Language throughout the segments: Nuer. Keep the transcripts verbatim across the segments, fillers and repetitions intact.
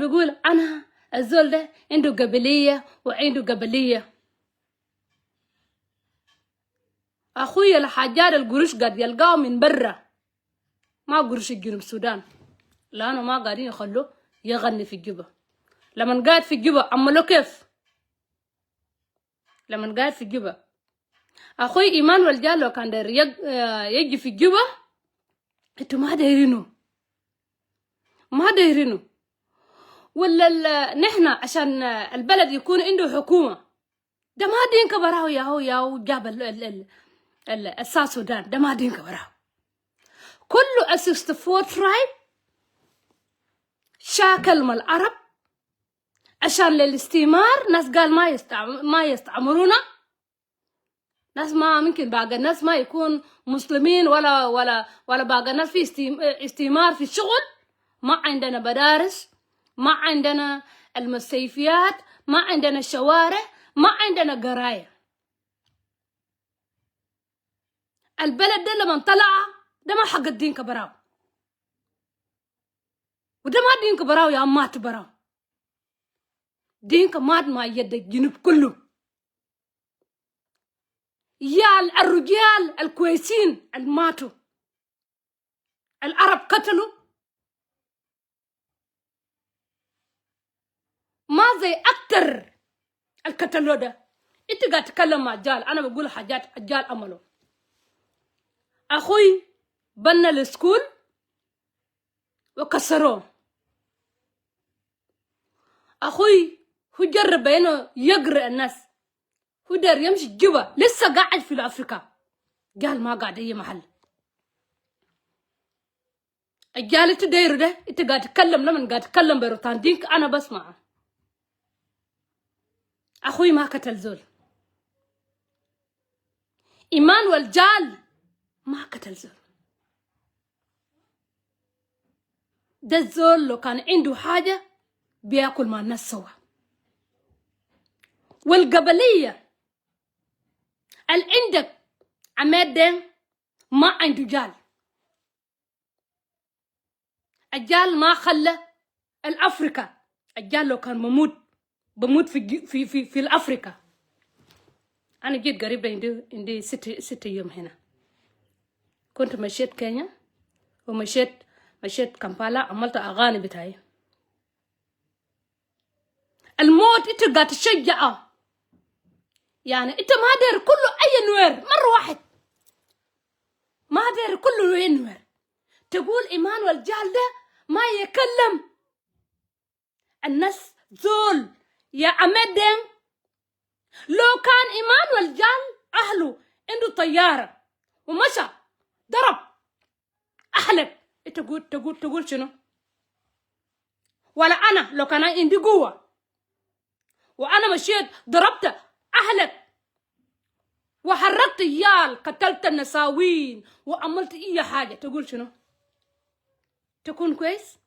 بقول أنا الزول ده عنده قبلية وعنده قبلية. أخوي الحاجات القروش قاعد يلقاو من برا، ما قروش الجنوب السودان، لأنه ما قاعدين يخلوه يغني في جوبا. لمن قاعد في جوبا عملوا كيف؟ لمن قاعد في جوبا. أخوي إيمانويل جال لو كان داير يج-، آه، يجي في جوبا، إنتوا ما دايرينه. ما دايرينه. ولا ال-، نحن عشان البلد يكون عنده حكومة. ده ما دينكا براهو ياهو، ياهو جاب ال-، ال-، ال-، ال-، الساوث سودان. ده ما دينكا براهو. كل ال sixty-four tribe شاكل مع العرب عشان للاستعمار. ناس قال ما يستعم-، ما يستعمرونا. ناس ما ممكن باقي الناس ما يكون مسلمين ولا، ولا، ولا باقي الناس في استعم-، استعمار في الشغل. ما عندنا مدارس، ما عندنا المستشفيات، ما عندنا شوارع، ما عندنا قراية. البلد ده لمن طلع، ده ما حق الدينكا براو. وده ما دينكا براو يا مات براو. دينكا مات مع يد الجنوب كله. يا ال-، الرجال الكويسين الماتوا، العرب قتلوا، ما زي أكتر القتلوا ده. إنت قاعد تتكلم مع جال، أنا بقول حاجات الجال عملوا. أخوي بنى السكول وكسروه. أخوي هو جرب إنه يقرأ الناس. هو داير يمشي جوبا، لسه قاعد في أفريقيا. قال ما قاعد أي محل. الجال إنت دايره ده، إنت قاعد تتكلم، لمن قاعد تتكلم بروتان دينك، أنا بسمع. أخوي ما قتل زول. إيمانويل جال ما قتل زول. ده الزول لو كان عنده حاجة بياكل مع الناس سوا. والقبلية اللي عندك عماد دينك ما عنده جال. الجال ما خلى الأفريقيا. الجال لو كان بموت، بموت في الج-، في، في، في الأفريقيا. أنا جيت قريب ده عندي، عندي ست، ست يوم هنا. كنت مشيت كينيا ومشيت، مشيت كامبالا، عملت أغاني بتاعي. الموت إنت قاعد تشجعه. يعني إنت ما داير كله أي نوير مرة واحد. ما داير كله أي نوير. تقول إيمانويل جال ده ما يكلم الناس زول يا عماد دينك. لو كان إيمانويل جال أهله عنده طيارة ومشى ضرب أهلك، إنت تقول، تقول، تقول شنو؟ ولا أنا لو كان عندي قوة وأنا مشيت ضربت أهلك وحرقت عيال، قتلت النساوين وعملت أي حاجة، تقول شنو؟ تكون كويس؟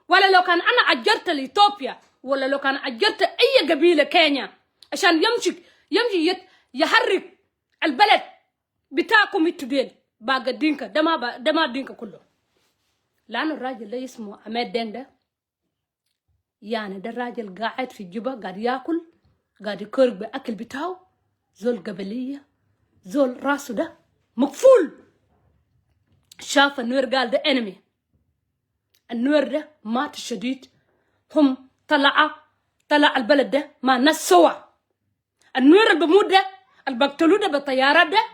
ولا لو كان أنا أجرت لإثيوبيا، ولا لو كان أجرت أي قبيلة كينيا عشان يمشي، يمشي يت-، يحرق البلد بتاعكم إنتوا ديل، باقي دينكا ده ما با-، ده ما دينكا كله. لأنه الراجل ده اسمه عماد دينك ده، يعني ده راجل قاعد في جوبا، قاعد ياكل، قاعد يكرك بأكل بتاعه، زول قبلية، زول راسه ده مقفول. شاف النوير قال ده enemy. النوير ده مات شديد. هم طلع، طلع البلد ده مع ناس سوا. النوير اللي بموت ده، اللي بقتلوه ده بالطيارات ده،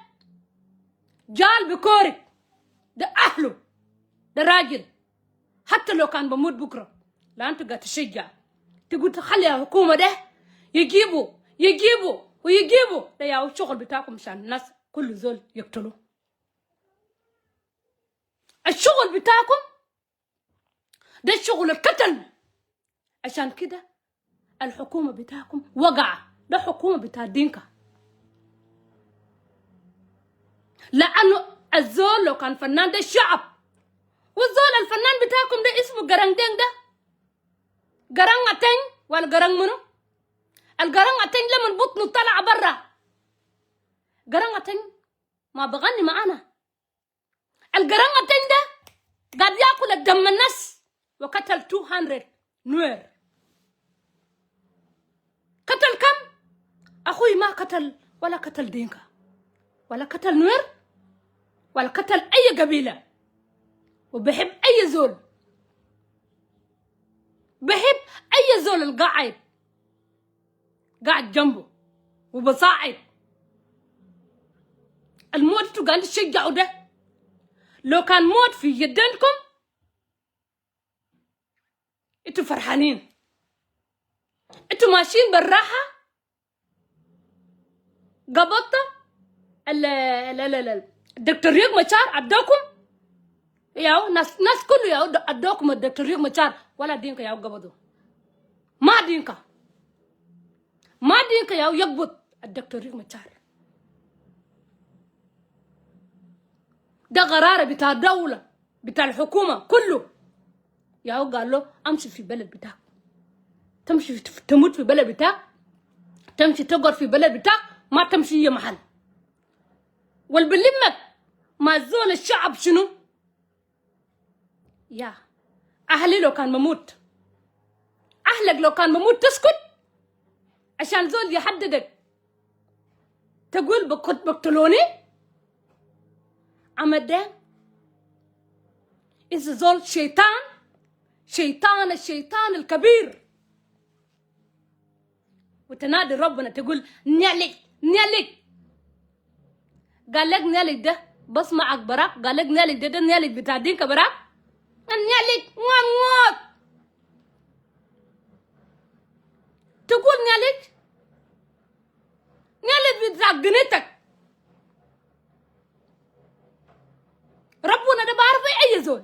جال بكورك. ده أهله. ده راجل. حتى لو كان بموت بكرة. لا، أنت قاعد تشجع. تقول تخلي الحكومة ده يجيبوا، يجيبوا، ويجيبوا. ده يا الشغل بتاعكم عشان الناس كل زول يقتلوا. الشغل بتاعكم ده شغل القتل. عشان كده الحكومة بتاعكم وقع. ده حكومة بتاع دينكا. لأنه الزول لو كان فنان ده شعب، والزول الفنان بتاعكم ده اسمه قرن دينك ده، قرن أتنج ولا قرن منو؟ القرن أتنج لمن بطنه طلع برا، قرن أتنج ما بغني معانا. القرن أتنج ده قاعد ياكل الدم الناس وقتل two hundred نوير. قتل كم؟ أخوي ما قتل ولا قتل دينكا ولا قتل نوير ولا قتل أي قبيلة. وبحب أي زول، بحب أي زول القاعد قاعد جنبه وبساعد. الموت انتوا قاعدين تشجعوا ده، لو كان موت في يدينكم انتوا فرحانين، انتوا ماشيين بالراحة. قبضت ال- ال- ال- ال- ال- الدكتور ريك مشار اداكم، ياو ناس، ناس كله ياو د- اداكم الدكتور ريك مشار، ولا دينكا ياو قبضوا. ما دينكا، ما دينكا ياو يقبض الدكتور ريك مشار. ده قرار بتاع دولة، بتاع الحكومة كله. ياو قال له أمشي في بلد بتاعك، تمشي في- تموت في بلد بتاعك، تمشي تقعد في بلد بتاعك، ما تمشي أي محل. والبلمك مع زول الشعب شنو؟ يا أهلي لو كان بموت، أهلك لو كان بموت تسكت؟ عشان زول يهددك تقول بكت- بقتلوني؟ عمل ده إذا زول شيطان، شيطان، الشيطان الكبير. وتنادي ربنا تقول: "نيالك، نيالك". قال لك نيالك ده بس معك براك، قال لك نيالك ده، ده نيالك بتاع دينكا براك. نيالك، نيالك. تقول نيالك، نيالك بتاع قنيتك. ربنا ده بعرف أي زول،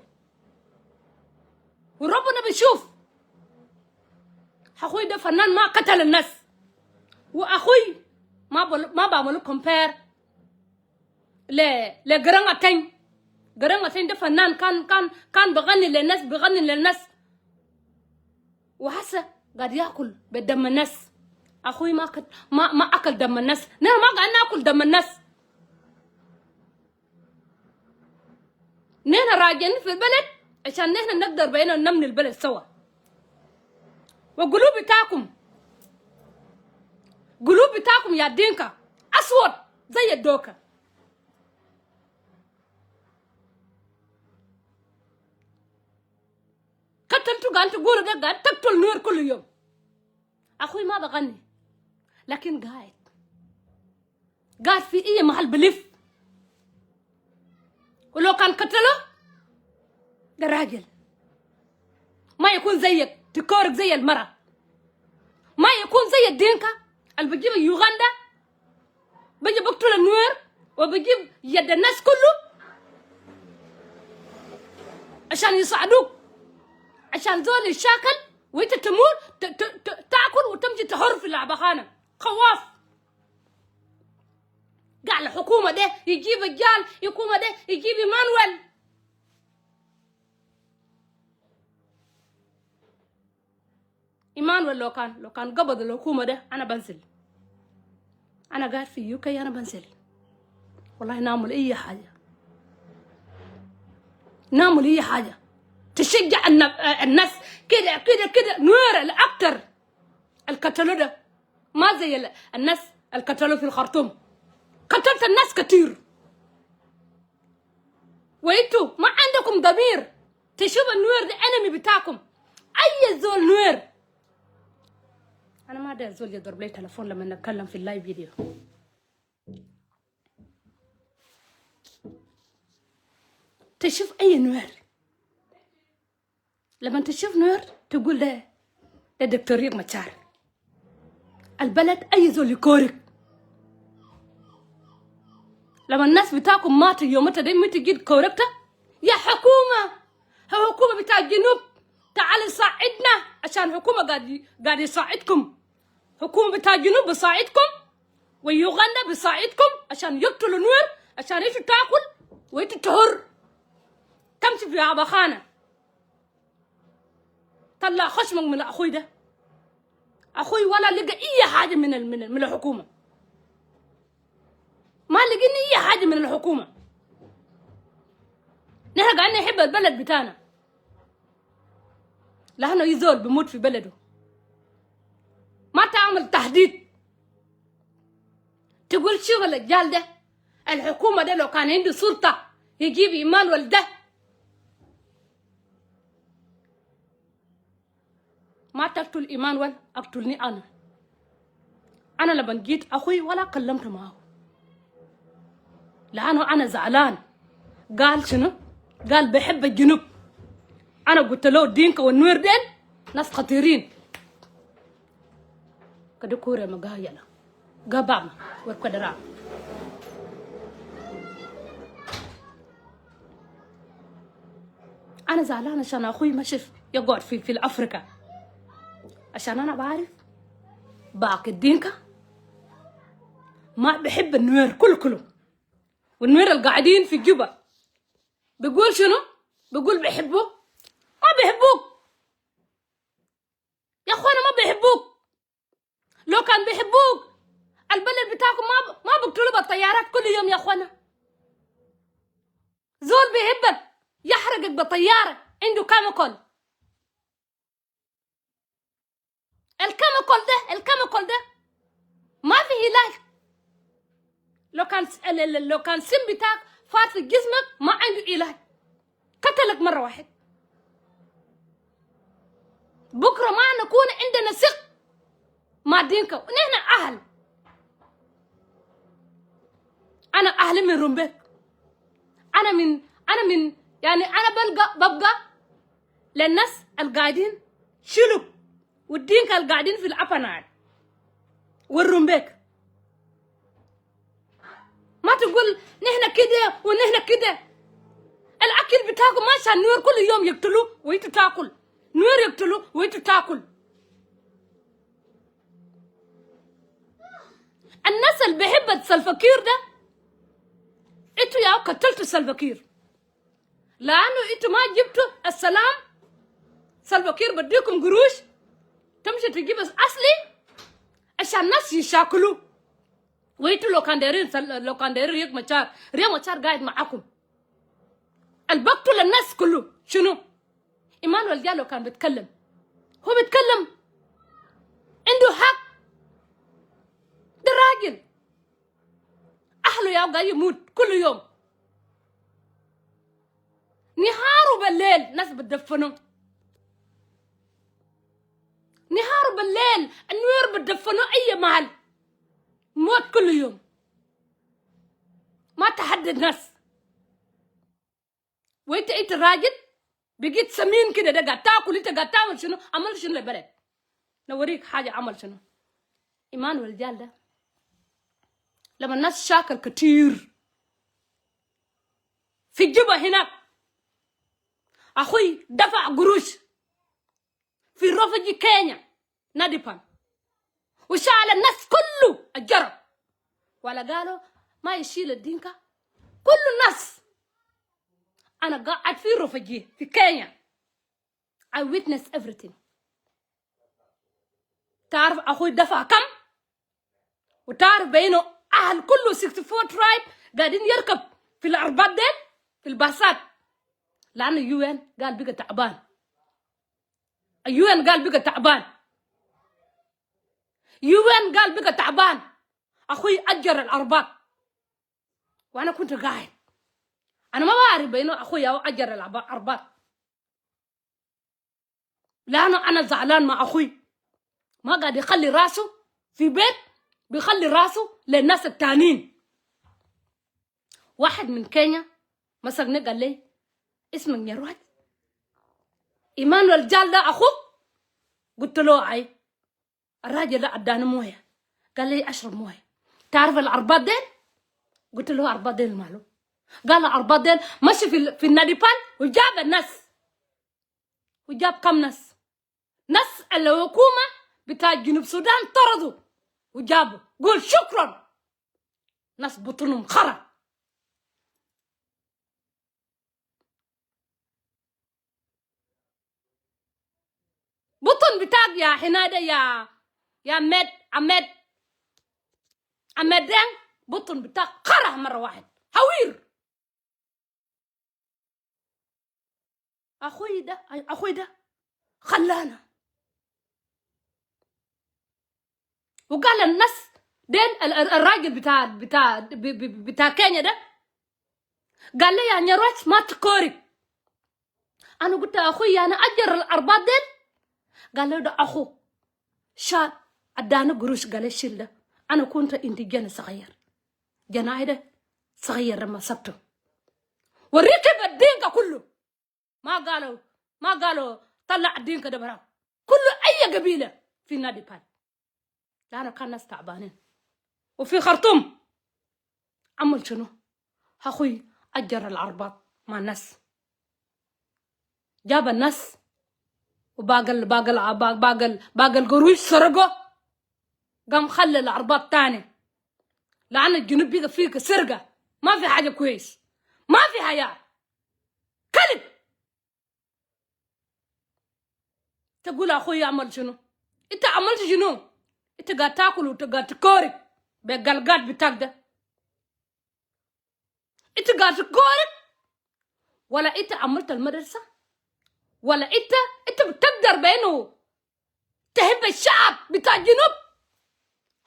وربنا بيشوف. أخوي ده فنان ما قتل الناس، وأخوي ما بل- ما بعمل compare ل- لقرن أتين. قرن أتين ده فنان كان، كان، كان بغني للناس، بغني للناس، وهسه قاعد ياكل بدم الناس. أخوي ما كت- ما ما أكل دم الناس، نحن ما قاعد ناكل دم الناس. نحن راجعين في البلد عشان نحن نقدر بقينا نبني البلد سوا. وقلوب بتاعكم، قلوب بتاعكم يا دينكا أسود زي الدوكا. قتلتوا، قاعد تقولوا ده قاعد تقتل نوير كل يوم. أخوي ما بغني، لكن قاعد، قاعد في أي محل بلف. ولو كان قتله ده راجل، ما يكون زيك تكورك زي المرة، ما يكون زي الدينكا اللي بجيب يوغندا، بيجي بقتل النوير وبجيب يد الناس كله عشان يساعدوك، عشان زول يشاكل وانت تموت ت- ت- ت- تاكل وتمشي تهر في لعبخانة. خواف. قال الحكومة ده يجيب الجال، الحكومة ده يجيب إيمانويل. إيمانويل لو كان، لو كان قبض الحكومة ده أنا بنزل. أنا قاعد في يو كي، أنا بنزل. والله نعمل أي حاجة، نعمل أي حاجة تشجع الن- الناس كده كده كده. نوير الأكتر القتلوا ده ما زي ال- الناس القتلوا في الخرطوم. قتلت الناس كتير، وإنتوا ما عندكم ضمير تشوف النوير ده enemy بتاعكم. أي زول نوير، أنا ما داير زول يضرب لي تلفون لما نتكلم في اللايف فيديو. تشوف أي نوير، لما تشوف نوير تقول ده، ده دكتور ريك مشار. البلد أي زول يكورك. لما الناس بتاعكم ماتوا يومتها دي، متى جيت كوركتا؟ يا حكومة، حكومة بتاع الجنوب، تعالي ساعدنا، عشان حكومة قاعد ي- قاعد يساعدكم. حكومة بتاع الجنوب بساعدكم، ويوغندا بساعدكم عشان يقتلوا نوير، عشان انتوا تاكل وانتوا تهر. تمشي في عبخانة. طلع خشمك من أخوي ده. أخوي ولا لقى أي حاجة من ال- من ال- من الحكومة. ما لقينا أي حاجة من الحكومة. نحن قاعدين نحب البلد بتاعنا. لأنه أي زول بموت في بلده. ما تعمل تهديد. تقول شغل الجال ده، الحكومة ده لو كان عنده سلطة يجيب إيمانويل ده. ما تقتل إيمانويل، اقتلني أنا. أنا لما جيت أخوي ولا كلمت معه، لأنه أنا زعلان. قال شنو؟ قال بحب الجنوب. أنا قلت له دينكا والنوير ديل ناس خطيرين. Kɛ di kore mɛ ga yɛlɛ ga bam wɛr kɛ di ram. أنا زعلانة عشان أخوي مشي يقعد في، في أفريقيا. عشان أنا بعرف باقي الدينكا ما بحب النوير كل كلهم. والنوير القاعدين في جوبا بيقول شنو؟ بيقول بيحبوه. ما بيحبوك يا أخوانا، ما بيحبوك. لو كان بيحبوك البلد بتاعكم ما ب-، ما بقتلوا بالطيارات كل يوم يا أخوانا. زول بيحبك يحرقك بطيارة عنده كيميكال. الكيميكال ده، الكيميكال ده ما في علاج. لو كان س-، ال-، ال-، لو كان سم بتاعك فات في جسمك ما عنده علاج. قتلك مرة واحد. بكرة ما نكون عندنا ثق مع دينكا. ونحن أهل. أنا أهلي من رومبيك. أنا من، أنا من، يعني أنا بلقى، ببقى للناس القاعدين شلوك والدينكا القاعدين في الأبانال والرومبيك. ما تقول نحن كده ونحن كده. الأكل بتاعكم ما عشان نوير كل يوم يقتلوا وانتوا تاكل. نوير يقتلوا وانتوا تاكل. الناس اللي بيحب سلفا كير ده، انتوا يا قتلتوا سلفا كير. لأنه انتوا ما جبتوا السلام. سلفا كير بديكم قروش تمشي تجيب أصلي عشان الناس يشاكلوا. وانتوا لو كان دايرين سل-، لو كان دايرين ريك مشار، ريك مشار قاعد معاكم. البقتل الناس كله شنو؟ إيمانويل جا لو كان بيتكلم، هو بيتكلم، عنده حق. ده راجل. أهله يا قاعد يموت كل يوم. نهار وبالليل ناس بتدفنوا. نهار وبالليل النوير بتدفنوا أي محل. موت كل يوم. ما تهدد ناس. وانت، انت راجل بقيت سمين كده، ده قاعد تاكل، انت قاعد تعمل شنو؟ عمل شنو لبلد؟ نوريك حاجة عمل شنو. إيمانويل جال ده لما الناس شاكل كتير في جوبا هناك، أخوي دفع قروش في رفجي كينيا ناديبان، وشال الناس كله الجرب، ولا قالوا ما يشيل الدينكا؟ كل الناس. أنا قاعد في رفجي في كينيا. I witness everything. تعرف أخوي دفع كم؟ وتعرف بأنه أهل كله sixty four tribe قاعدين يركب في العربات ديل، في الباصات، لأنه يو إن قال بقى تعبان. يو إن قال بقى تعبان. يو إن قال بقى تعبان. أخوي أجر العربات. وأنا كنت قاعد. أنا ما بعرف بأنه أخوي أو أجر العربات. لأنه أنا زعلان مع أخوي. ما قاعد يخلي راسه في بيت، بيخلي راسه للناس التانيين. واحد من كينيا مسكني قال لي: "اسمك نيروات؟ إيمانويل جال ده أخوك؟" قلت له: "أي." الراجل ده أداني موية، قال لي: "أشرب موية." تعرف العربات ديل؟ قلت له: "عربات ديل ماله؟" قال: "العربات ديل مشي في ال-، في الناديبان وجاب الناس." وجاب كم ناس؟ ناس الحكومة بتاع جنوب السودان طردوا وجابوا. قول شكرا. ناس بطنهم خرا. بطن بتاعك يا حنادة، يا، يا ميت، أميت، أميت دين، بطن بتاعك خرا مرة واحد. حوير. أخوي ده، أخوي ده، خلانا. وقال الناس ديل ال-، ال-، الراجل بتاع، بتاع، ب-، ب-، بتاع كينيا ده، قال لي: "يا نيروش ما تكوري." أنا قلت: "أخوي، يعني أجر الأرباب ديل؟" قال لي: "ده أخو شال أدانا قروش." قال لي: "شيل ده." أنا كنت عندي جناح صغير، جناحي ده صغير لما سبته. وركب الدينكا كله. ما قالوا، ما قالوا طلع الدينكا ده برا. كل أي قبيلة في نادي بال. لأنه كان ناس تعبانين. وفي خرطوم عمل شنو؟ أخوي أجر العربات مع الناس. جاب الناس وباقي ال-، باقي ال-، باقي، باقي ال-، باقي القروش سرقه. قام خلى العربات تاني. لأن الجنوب بقى فيه سرقة. ما في حاجة كويس. ما في حياة. كذب. تقول أخوي يعمل شنو؟ إنت عملت شنو؟ إنت قاعد تاكل وإنت قاعد تكورك بقلقات بتاعك ده. إنت قاعد تكورك؟ ولا إنت عملت المدرسة؟ ولا إنت، إنت بتقدر بأنه تحب الشعب بتاع الجنوب؟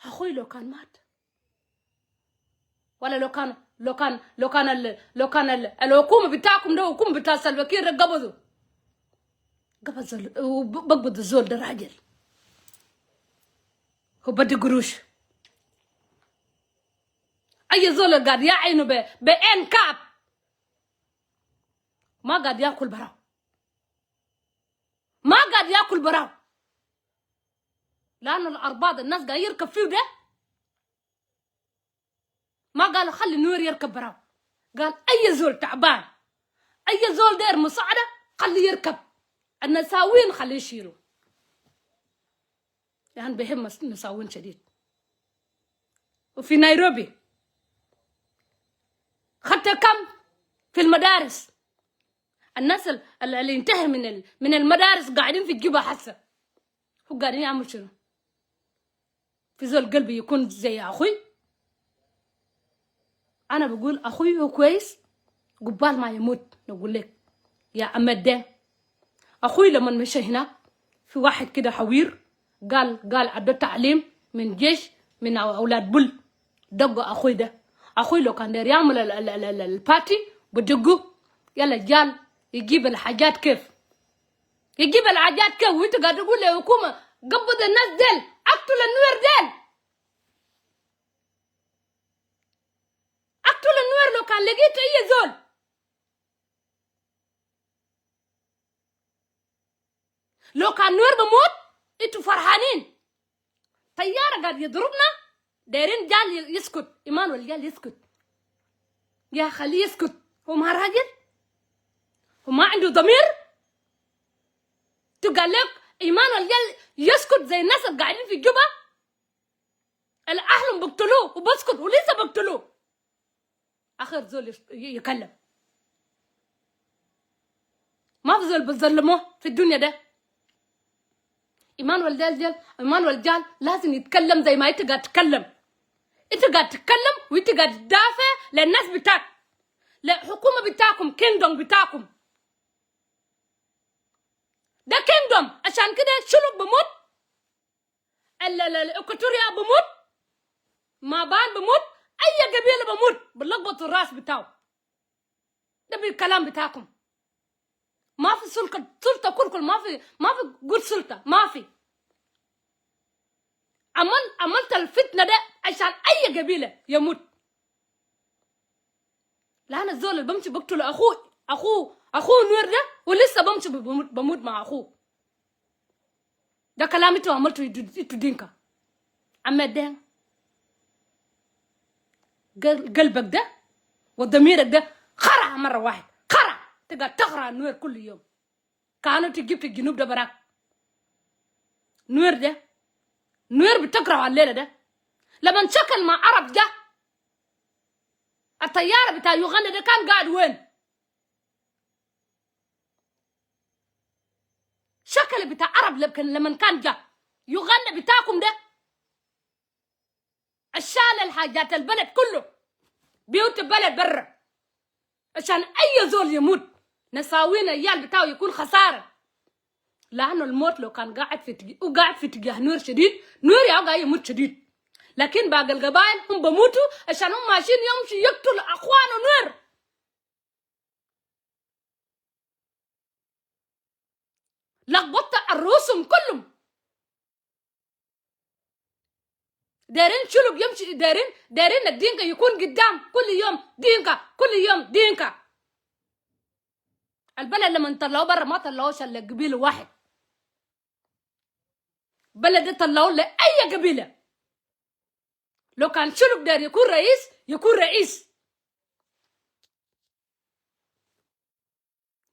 أخوي لو كان مات، ولا لو كان، لو كان، لو كان ال-، لو كان ال-، الحكومة بتاعكم ده، حكومة بتاع سلفا كير ده قبضوا، قبض ال-، وب-، بقبض الزول ده راجل. هو بدي قروش. أي زول قاعد يعينه ب-، بإن كاب، ما قاعد ياكل براو. ما قاعد ياكل براو. لأنه الأرباط الناس قاعد يركب فيه ده. ما قال خلي نوير يركب براو. قال أي زول تعبان، أي زول داير مساعدة، خلي يركب. النساوين خلي يشيلوا. لأن بهم مس-، نساوين شديد. وفي نيروبي خدت كم في المدارس؟ الناس ال-، ال-، اللي انتهى من ال-، من المدارس قاعدين في جوبا حسا. هو قاعدين يعملوا شنو؟ في زول قلبي يكون زي أخوي؟ أنا بقول أخوي هو كويس، قبال ما يموت نقول لك يا أمد ده. أخوي لما مشى هناك، في واحد كده حوير قال، قال عدو تعليم من جيش، من أو-، أولاد بول. دقوا أخوي ده. أخوي لو كان داير يعمل ال-، ال-، ال-، ال-، البارتي بدقوا. يلا جال يجيب الحاجات كيف؟ يجيب الحاجات كيف؟ وانت قاعد تقول للحكومة قبض الناس ديل، اقتل النوير ديل. اقتل النوير لو كان لقيت اي زول. لو كان نوير بموت، انتوا فرحانين. طيارة قاعد يضربنا، دايرين جال ي-، يسكت. ايمانويل جال يسكت. يا خليه يسكت. هو ما راجل؟ هو ما عنده ضمير؟ تقال لك ايمانويل جال يسكت زي الناس القاعدين في جوبا؟ الأهل بقتلوه وبسكت ولسه بقتلوه. آخر زول يس-، ي-، يكلم. ما في زول بتظلموه في الدنيا ده. ايمانويل جال، جال، ايمانويل جال لازم يتكلم زي ما انت قاعد تتكلم. انت قاعد تتكلم وانت قاعد تدافع للناس بتاعك، لحكومة بتاعكم، كينجدوم بتاعكم. ده كينجدوم، عشان كده شلوك بموت، ال-، ال-، ال-، إكواتوريا بموت، مابان بموت، أي قبيلة بموت، بلخبطوا الراس بتاعه. ده بالكلام بتاعكم. ما في سلطة، سلطة كل كل، ما في، ما في قول سلطة، ما في. عمل، عملت الفتنة ده عشان أي قبيلة يموت. لأن الزول اللي بمشي بقتل أخوه، أخوه، أخوه نوير ده، ولسه بمشي بموت، بموت مع أخوه. ده كلام إنتوا عملتوا، إنتوا، إنتوا دينكا. أما دين قل-، قلبك ده وضميرك ده خرع مرة واحد، خرع. تقعد تخرع نوير كل يوم. كانوا تجيب الجنوب ده براك. نوير ده، نوير بتكره الليلة ده. لمن شكل مع عرب جا، الطيارة بتاع يوغندا ده كان قاعد وين؟ شكل بتاع عرب لكن لمن كان جا يوغندا بتاعكم ده، الشال الحاجات البلد كله، بيوت البلد برا، عشان أي زول يموت، نساوين العيال بتاعه يكون خسارة. لأنه الموت لو كان قاعد في تج-، وقاعد في اتجاه نوير شديد، نوير يا قاعد يموت شديد. لكن باقي القبائل هم بموتوا عشان هم ماشيين يمشي يقتل أخوانه نوير. لخبطت الرؤوسهم كلهم. دايرين شلوك يمشي، دايرين، دايرين الدينكا يكون قدام كل يوم دينكا، كل يوم دينكا. البلد لمن طلعوه برا ما طلعوه عشان لقبيلة واحد. بلد ده طلعوه لأي قبيلة. لو كان شلوك داير يكون رئيس، يكون رئيس.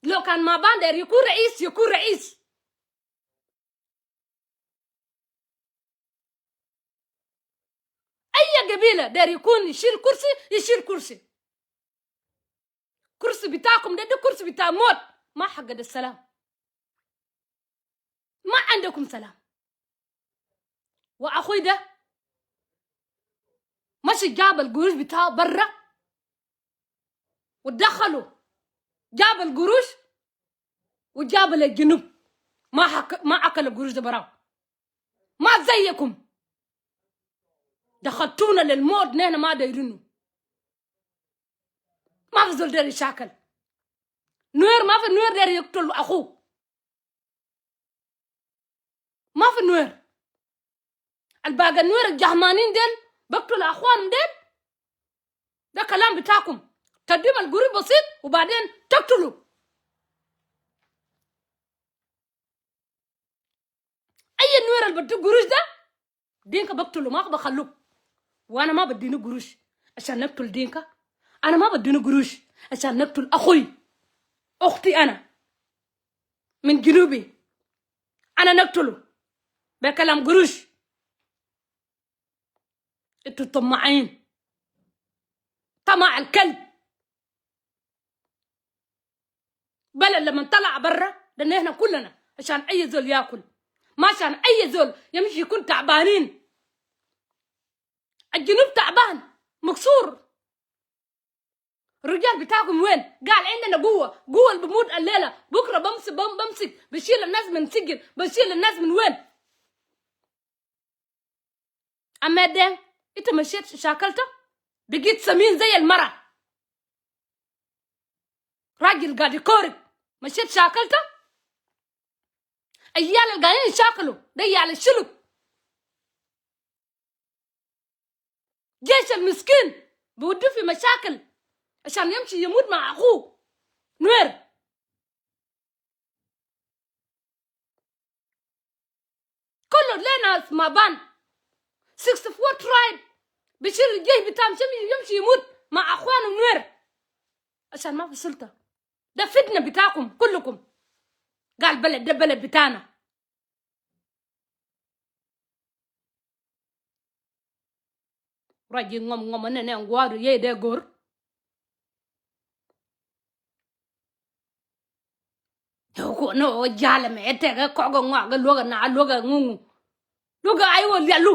لو كان مابان داير يكون رئيس، يكون رئيس. أي قبيلة داير يكون يشيل كرسي، يشيل كرسي. كرسي بتاعكم ده، ده كرسي بتاع موت، ما حق ده السلام. ما عندكم سلام. وأخوي ده مشي جاب القروش بتاعه برا ودخله، جاب القروش وجاب للجنوب. ما حك-، ما أكل القروش ده براو. ما زيكم دخلتونا للموت، نحن ما دايرينه. ما في زول داير يشاكل. نوير، ما في نوير داير يقتل أخوه. ما في نوير. الباقي النوير الجهمانين ديل بقتلوا أخوانهم ديل. ده كلام بتاعكم. تديم القروش بسيط وبعدين تقتلوا. أي نوير اللي بدو قروش ده، دينكا بقتله، ما بخلوك. وأنا ما بديني قروش عشان نقتل دينكا. أنا ما بديني قروش عشان نقتل أخوي، أختي. أنا من جنوبي، أنا نقتله بكلام قروش؟ انتوا طماعين، طمع الكلب. بلد لما طلع برا ده نحن كلنا عشان أي زول ياكل، ما عشان أي زول يمشي يكون تعبانين. الجنوب تعبان، مكسور. الرجال بتاعكم وين؟ قال عندنا قوة، قوة اللي بموت الليلة، بكرة بمس-، بم-، بمسك، بشيل الناس من سجن، بشيل الناس من وين؟ أما ده، إنت مشيت شاكلته، بقيت سمين زي المرة. راجل قاعد يكورك، مشيت شاكلته. عيال اللي قاعدين يشاكلوا، ده عيال الشلوك. جيش المسكين بيودوه في مشاكل عشان يمشي يموت مع أخوه نوير. كله ليه ناس مابان. Sixty-four tribe بيشيل الجيش بتاعهم يمشي، يمشي يموت مع أخوانه نوير عشان ما في سلطة. ده فتنة بتاعكم كلكم. قال بلد، ده بلد بتاعنا. Ruac ji̱ ŋɔm ŋɔm nɛnɛ ŋuɔ̱t yey dee go̱r. Yɛ ku ni ɣöö jalɛ mɛ tɛkɛ kɔk ɛ ŋɔak ɛ luäk ɛ na luäk ɛ ŋuŋu. Luäk ɛ ay wä lialu.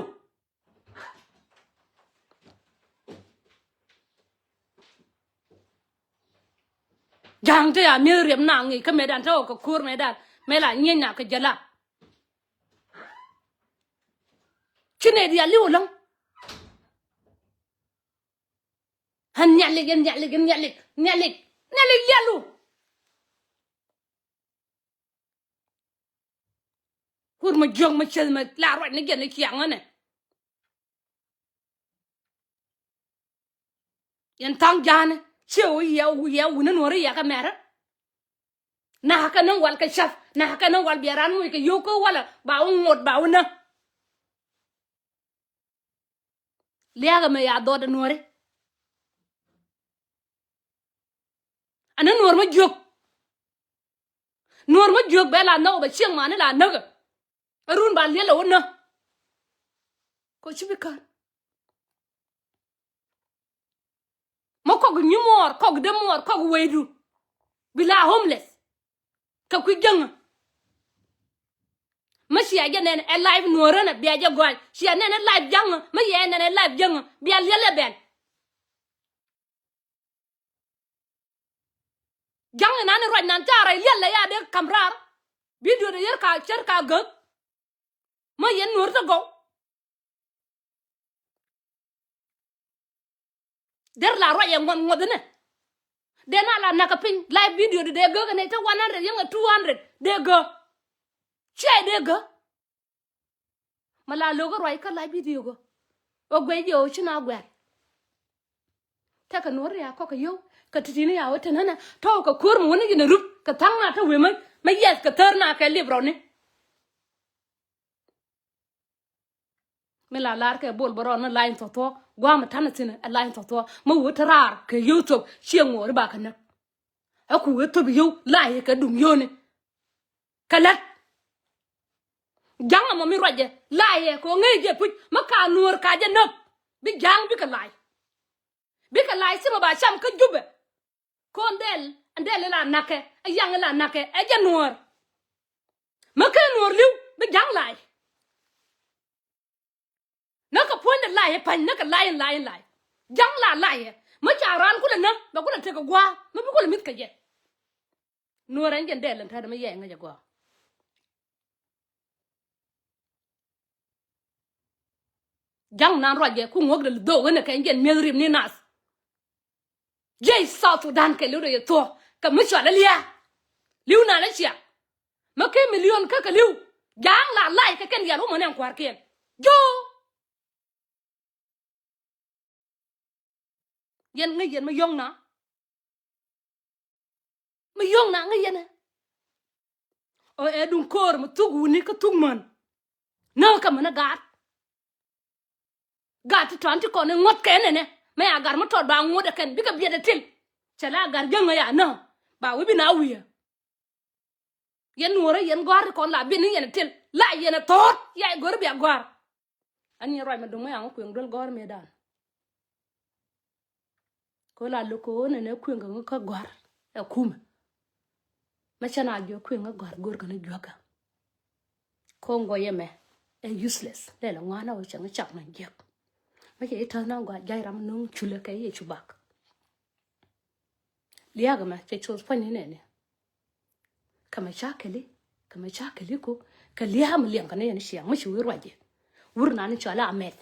Ja̱a̱ŋ te ya mi̱eth riɛm na ŋi̱i̱c kä mëëdan te ɣɔw kɛ ko̱r mëëdan mëë la nyieny na kɛ jɛ la. Ci nɛy diaal li̱w ɛlɔ̱ŋ. Ɣän nhialik, ɣän nhialik, ɣän nhialik, nhialik, nhialik lialu. Wur mɛ jiök mɛ ceth mɛ la ruac ni jɛn ni ciaŋ ɣänɛ. Yɛn tha̱a̱ŋ ja̱a̱nɛ ciɛ wä yɛ wä yɛ wä ni nuɔ̱ri yɛ kä mɛrä. Na̱a̱kä ni wal kɛ ca̱th, na̱a̱kä ni wal biɛ ran muc kɛ yio̱w kä walɛ ba wä ŋot ba wä nä. Lia̱a̱kɛ mɛ ya dhɔt ɛ nuɔ̱ri. Ɛn ni nuɔ̱r mä jiök. Nuɔ̱r mä jiök bɛ la nhɔk bɛ cieŋ mani la näk. Ɛ run ba liɛl ɛ wä nä. Kɔ ci bi ka̱n. Mä kɔk nyi muɔɔr, kɔk dee muɔɔr, kɔk wecdu. Bi la homeless. Kɛ kui̱ jäŋä. Mä cia jɛ nɛn ɛ life nuɔ̱ɔ̱ränä bia jɛ gɔ̱a̱c. Cia nɛn ɛ life ja̱ŋä. Mä yɛ nɛn ɛ life jäŋä. Bia liɛl ɛ bɛn. Ja̱ŋ inan i̱ ruac nan ca rɛy liɛl lɛ ya dee ka̱m raar. Video dee yɛr ka cär ka gäk. Mä yɛn nuɔ̱ɔ̱r tä gɔw. Der la ruac yɛ ŋuɔth ŋuɔth inɛ. Dee na la nakä piny live video di dee gäk inɛ te one hundred yɛn ŋɛ two hundred dee gäk. Ciɛ dee gäk. Mä la lo̱k ruac kä live video gäk. Ɔ guɛc jɛ ɔ ci na guɛl. Tekɛ nuɔ̱ɔ̱r ya kɔk kɛ yio̱w kɛ ti̱ti̱ni ya wä te nänɛ tɔ̱ kɛ ko̱r mi wä ni yɛn rup kɛ tha̱a̱ŋ na te wemä. Mä yɛth kɛ thäär na kɛ liep rɔni. Mi la lar kɛ bol bä rɔɔn ni lany thɔthɔ guam mi ta̱n thi̱n ɛ lany thɔthɔ mi wut raar kɛ yio̱w thop ciɛ ŋo̱o̱ri ba kɛ näk. Ɛ ku wee thop yio̱w la yɛ kɛ duŋ yio̱wni. Kɛ lät ja̱ŋ ɛmɔ mi ruacɛ la yɛ kɛ ŋäc jɛ puc mi ka nuɔ̱ɔ̱r ka jɛ näk. Bi ja̱ŋ bikɛ lay bikɛ lay thimɛ ba cam kä Jubɛ. Ko̱n dɛl ɛn dɛl ila na̱kɛ ɛ yaŋ ila na̱kɛ ɛ jɛ nuɔ̱ɔ̱r. Mä ken nuɔ̱ɔ̱r li̱w bi ja̱ŋ lay. Näkɛ puɔ̱nydɛ lay ɛ pa̱ny näkɛ lay in lay in lay. Ja̱ŋ la lay ɛ mä ca raan kulɛ nä bɛ kulɛ tekɛ gua̱a̱ mä bi kulɛ mi̱th kɛ jɛ. Nuɔ̱ɔ̱r ɛn jɛn dɛl ɛn tätdɛ mä yɛɛŋä jɛ gɔaa. Ja̱ŋ nan ruacɛ ku ŋuɔ̱k dee dhok ɣän ɛ kɛn jɛn mi̱eth rip ni nath. Jiɛc South Sudan kɛ li̱w dee yɛ thuɔ̱k kɛ mi cɔal ɛ lia̱a̱. Li̱w nan ɛ ciaŋ mä kɛ milion kä kɛ li̱w. Ja̱a̱ŋ la lac kɛ kɛn yɛl wä mɔ nɛn kua̱rkiɛn. Jo̱o̱ yɛn ŋäc yɛn mi yɔ̱ŋ na. Mi yɔ̱ŋ na ŋäc yɛn ɛ ɔ ɛ duŋ ko̱o̱r mi thuk wuni kä thuk män. Näk kä män ɛ gaat. Gat ti tɔ̱a̱n ti kɔn i̱ ŋuɔ̱t kɛn ɛnɛ mɛ a gat mi tɔt ba ŋuɔ̱t ɛ kɛn bikɛ biɛt ɛ til. Cɛ la a gat jäŋ ɛ ya nä ba wi̱i̱ bi na wi̱i̱ ɛ. Yɛn nuɔ̱ɔ̱rä yɛn gɔ̱a̱r ti kɔn la biɛt ni yɛn ɛ til la yɛn ɛ tho̱o̱t ya ɛ go̱r bia gɔ̱a̱r. Ɛn yɛn ruac mɛ duŋ mɛ yaŋ kueŋ duel gɔ̱a̱r mɛ dan. Kɛ ɣöö la lo̱k kɛ ɣöö nɛnɛ kuëŋ kɛ ɣöö kä gɔ̱a̱r ɛ kumɛ. Mɛ cɛ na jiök kuëŋ kä gɔ̱a̱r go̱o̱r kɛn juäkä. Ko̱ŋ gɔyɛ mɛ ɛ useless lɛl ɛ ŋuan a ɣöö cɛ ŋä cak nɔ jiäk. Mɛ cɛ i̱ täth na gɔaa jay ram no̱o̱ŋ culɛ kɛ i̱ cu bak. Lia̱a̱k ɛmɛ cɛ coth pua̱nyni nɛni. Kɛ mɛ ca kɛli kɛ mɛ ca kɛli ko kɛ lia̱a̱ mi liɛŋ kɛ ni yɛn ciaŋ mi ci wi̱i̱ ruac jɛ. Wur nani cɔal a mɛth.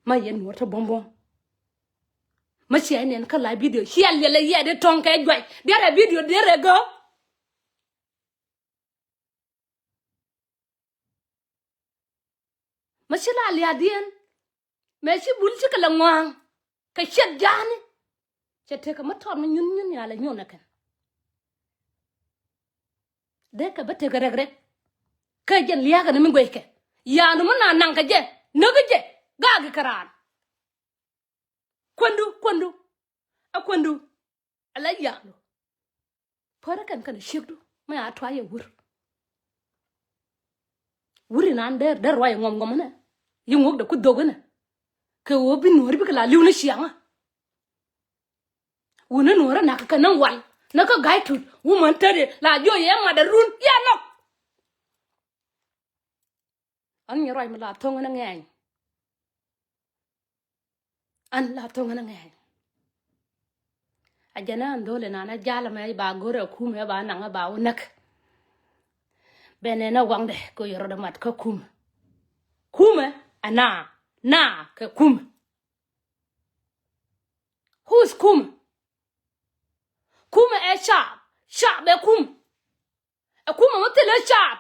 Ma yɛn nuɔr te buɔ̱m buɔ̱m. Ma cia yɛn nɛn kä la bidio cia liɛl ɛ yɛ di tɔŋ kɛ juac diɛrɛ bidio diɛrɛ gä. Ma ci la lia̱a̱diɛn. Mɛ ci bul ci kɛ lɛ ŋɔa̱a̱ŋ kɛ ciɛt ja̱a̱ni. Cɛ tekɛ mi tɔɔt mi nyun nyun yalɛ nyun ɛ kɛn. Dee kɛ bä tekɛ rɛk rɛk. Kä jɛn lia̱a̱kɛ ni mi gueckɛ ya̱a̱ni mi na naŋ kɛ jɛ näk jɛ ga̱a̱k kɛ raan. Kuändu kuändu. A kuändu. Ala yalu. Pärä kɛn kɛn ciekdu mɛ a tuay ɛ wur. Wur inan der der ruay ŋɔm ŋɔm nɛ. Yi ŋuɔk de ku dhok nɛ. Kɛ ɣöö bi nuɔ̱ɔ̱ri bikɛ la li̱w ni ciaŋä. Wuni nuɔ̱ɔ̱rä nak kɛ näŋ wal näk kä ga̱y tut wumän tätdi la jiɔ yɛ mat a run yɛ nɔk. An nyɛ ruac mi la thoŋ ni ŋɛɛny. An la thoŋ ni ŋɛɛny. A jɛn an dholi nan a jal mɛ ba go̱r a kumɛ ba naŋ ba wä näk. Bɛ nɛn a waŋdɛ kɛ yɔrɔ dɛ mat kä kumɛ. Kumɛ a na na kɛ kumɛ. Who is kumɛ? Kumɛ ɛ cap cap ɛ kumɛ. Ɛ kumɛ mɛ thilɛ cap.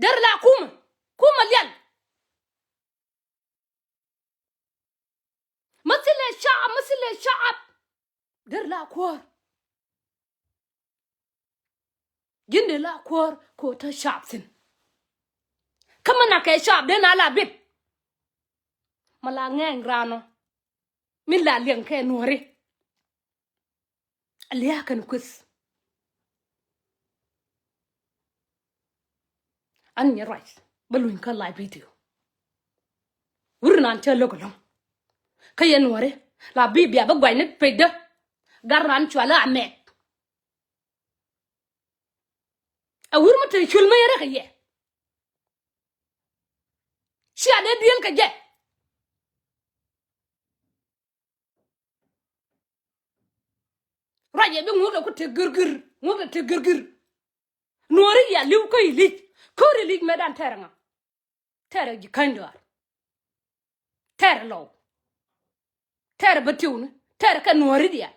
Der la kumɛ kumɛ liɛl. Mä thilɛ cap mä thilɛ cap. Der la kuäär. Ji̱n de la kuäär kɛ ɣöö te cap thi̱n. Kä mä nakɛ cap dee na la bit. Mä la ŋɛɛny raan ɔ min la liɛŋ kɛ nuɔ̱ɔ̱ri. A lia̱a̱ kɛn kueth. An nyɛ ruac bä luny kä live video. Wur nan cä lo̱k ɛlɔ̱ŋ. Kä yɛn nuɔ̱ɔ̱ri la bi bia bä gua̱cni pecdä. Gat ran cualä a mɛk. A wur mi te cul mi yɛ rɛk a yɛ. Cia dee diel kɛ jɛ. Ruac yɛ bi ŋuɔ̱k lɛ ku tek gir gir. Ŋuɔ̱t ɛ ti girgir. Nuɔ̱ɔ̱ri ya li̱w kä Ilic. Ko̱r Ilic mëëdan tɛrɛ ŋa? Tɛrɛ ji̱ käny dɔaar. Tɛrɛ Lɔw. Tɛrɛ bä tiwni. Tɛrɛ kɛ nuɔ̱ɔ̱ri diaal.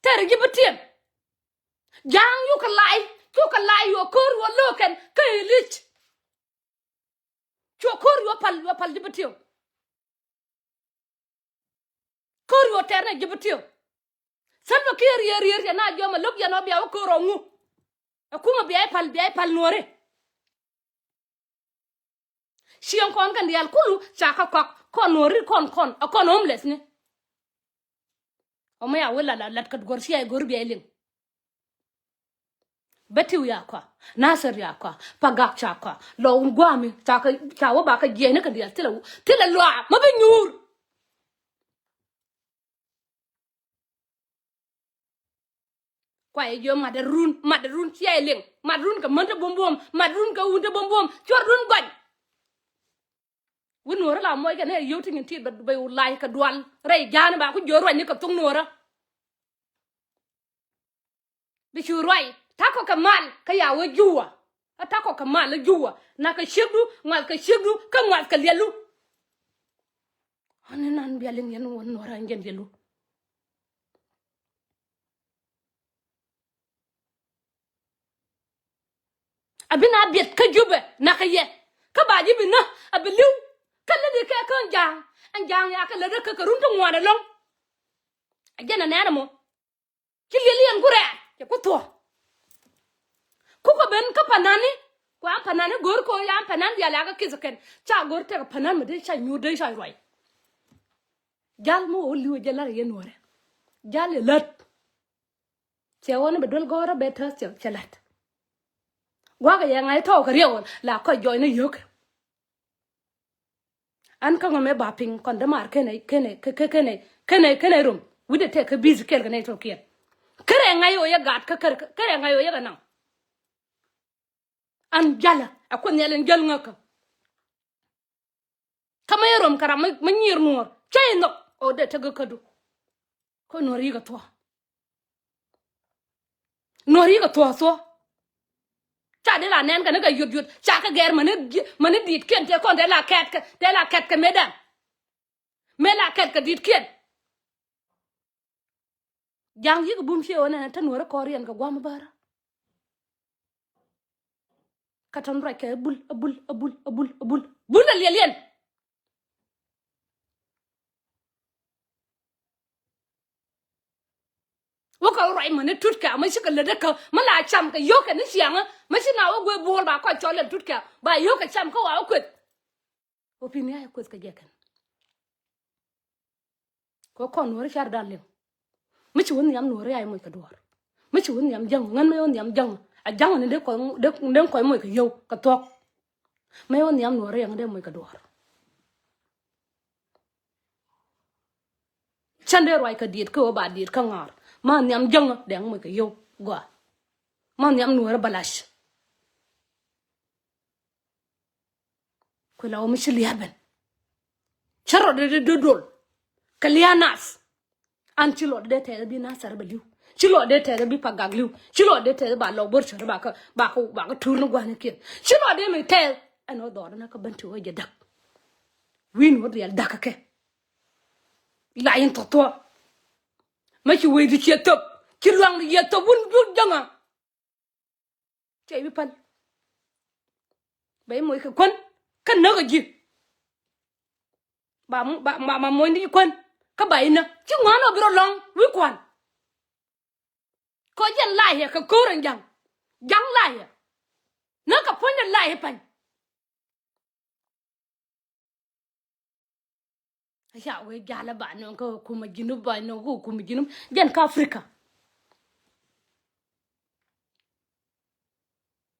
Tɛrɛ ji̱ bä tiɛm. Ja̱a̱ŋ yukɛ lay. Cukɛ lay yuɔ ko̱r yuɔ lo̱o̱kɛn kä Ilic. Cuɔ ko̱r yuɔ pal, yuɔ pal ji̱ bä tiɛw. Ko̱r yuɔ tɛr nɛ ji̱ bä tiɛw. Salva Kiir rier rier cɛ na jiɔmɛ lo̱k yɛn ɔ bia wä ko̱r ɔ ŋu. Ɛ kumɛ bia i̱ pal, bia i̱ pal nuɔ̱ɔ̱ri. Cieŋ kɔn kɛn diaal kulu ca kä kɔk kɔn nuɔ̱ɔ̱ri kɔn kɔn ɛ kɔn homeless ni. Ɔmɔ ya wä lat lat lat kä duɔ̱r cia i̱ go̱r bia i̱ liŋ. Betiw ya kɔa, Nasir ya kɔa, Pagak ca kɔa, Lɔw guami ca kɛ, ca wä ba kɛ jiɛcni kɛ diaal thilɛ, thilɛ luaak ma bi nyuur. Kua yɛ jiö mat run, mat run cia yɛ liŋ, mat run kɛ män te buɔ̱m buɔ̱m, mat run kɛ wun te buɔ̱m buɔ̱m, cuɔr run gɔny. Wun nuɔ̱ɔ̱ri la muɔc kɛ ni yio̱w ti nyin tit bɛ, bɛ wulay kɛ dual rɛy ja̱a̱ni ba ku jiö ruacni kɛ thok nuɔ̱ɔ̱rä. Bi cu ruac ta̱kɔ kɛ mal kä ya wee juwa. A ta̱kɔ kɛ mal a juwa. Na̱kɛ ciekdu, ŋuathkɛ ciekdu, kä ŋuathkɛ liɛlu. Ɣän inan bia liŋ yɛn wä nuɔ̱ɔ̱rä jɛn liɛlu. A bi na biɛt kä Jubɛ nakä yɛ. Kä ba ji̱ bi nä a bi li̱w. Kä lätdi kɛ kä ɛn ja̱a̱ŋ. Ɛn ja̱a̱ŋ ya kɛ lätdä kɛ kɛ run ti ŋuan ɛlɔ̱ŋ. A jɛn ɛ nɛn ɛmɔ. Ci liɛl yɛn ku rɛɛr cɛ ku thuɔ̱k. Kukɛ ben kä panani. Ku an panani go̱o̱r kɛ ɣöö ya an panan diaal ya kɛ kith kɛn. Ca go̱o̱r tɛk panan mi dee ca nyuur dee ca ruac. Jal mi wä li̱w jɛ lar yɛn nuɔ̱ɔ̱rɛ. Jal yɛ lät. Cɛ ɣɔn i̱ bɛ duel gɔ̱rä bɛ täth cɛ, cɛ la̱t. Gua̱kɛ yɛ ŋa̱c tɔɔkɛ riɛk ɣɔn la kɔc jɔɔcni yio̱kɛ. An kä ŋɔmɛ ba piŋ kɔn dämaar kenɛ, kenɛ, ke, ke, kenɛ, kenɛ, kenɛ rom. Wi̱cdɛ tɛk kä bi̱th kɛl kɛ nɛy tɔ̱kiɛn. Kärɛ ŋa̱c ɣöö yɛ gat kä kärɛ, kärɛ ŋa̱c ɣöö yɛ kɛ naŋ. An jalä ɛ kuoth nhial in jäl ŋäkä. Kä mi rom kɛ ram mi nyiir nuɔɔr cä in nhɔk ɔ dee tekɛ kädu. Kä nuɔɔr yikɛ thuɔ̱k. Nuɔɔr yikɛ thuɔ̱k thuɔ̱k. Ca dee la nɛn kɛ ni kɛ yot yot ca kɛ gɛr mäni, mäni di̱i̱tkiɛn tëë kɔn tëë la kɛt kɛ, tëë la kɛt kɛ mëëdan. Mëë la kɛt kɛ di̱i̱tkiɛn. Ja̱a̱ŋ yi̱k bum cië ɣän ɛn ɛ te nuɔ̱ɔ̱rä kɔɔriɛn kɛ gua̱a̱m bärä. Kä tɔ̱n ruac kɛ abul, abul, abul, abul, abul. Bul ɛ liɛliɛn. Wä kɛ ruac mäni tutkɛ, mä cikɛ lätdä kä, mä la cam kɛ yio̱kɛ ni ciaŋä, mä ci na wä guɛ buɔl ba kɔc cɔl ɛn tutkɛ, ba yio̱kɛ cam kä wa wä kueth. Wä pi̱n ni a yɛ kueth kɛ jɛ kɛn. Kɛ kɔn nuɔ̱ɔ̱ri car dan liŋ. Mi ci wä nhiam nuɔ̱ɔ̱ri a yɛ moc kɛ duɔ̱ɔ̱r. Mi ci wä nhiam jäŋ, ŋän mi wä nhiam jäŋ. A jäŋ ni dee kɔc, dee, dee kɔc moc kɛ yio̱w kɛ thuɔ̱k. Mi wä nhiam nuɔ̱ɔ̱ri a ŋä dee moc kɛ duɔ̱ɔ̱r. Cän dee ruac kɛ diet kä ɣöö ba diet kä ŋa̱a̱r. Ma nhiam jäŋä dɛŋ moc kɛ yio̱w gɔaa. Ma nhiam nuɔ̱ɔ̱rä balac. Kuɛ la ɣöö mi ci lia̱a̱ ben. Cä rɔ dee dee dol. Kɛ lia̱a̱ nath. An ci lɔ dee tɛth bi Nathɛr bɛ li̱w. Ci lɔ dee tɛth bi Pagak li̱w. Ci lɔ dee tɛth ba lɔ bo̱r cär ba kä, ba kä, ba kä tuur ni gua̱n kiɛn. Ci lɔ dee mi tɛth ɛn ɣöö dhɔr ni kä ben ti ɣöö jɛ däk. Wi̱i̱n ɣöö riɛl däk kɛ. La in thɔthɔ. Mä ci wecdu ciɛ thöp. Ci luaŋdu ciɛ thöp wun jur jäŋä. Cɛ bi päl. Bɛ i̱ moc kɛ kuän. Kä näk ɛ ji̱. Ba, ba, ba, ba moc ni kuän. Kä ba inä. Ci ŋuan ɔ bi rɔ lɔŋ wi̱i̱ kuan. Kɔ jɛn la̱yɛ kɛ ko̱r in ja̱ŋ. Ja̱ŋ la̱yɛ. Näk kɛ puɔ̱nydɛ la̱yɛ pa̱ny. Ca wee jalä ba nɔŋ kä kumä Junub ba nɔŋ kä kumä Junub. Jɛn kä Africa.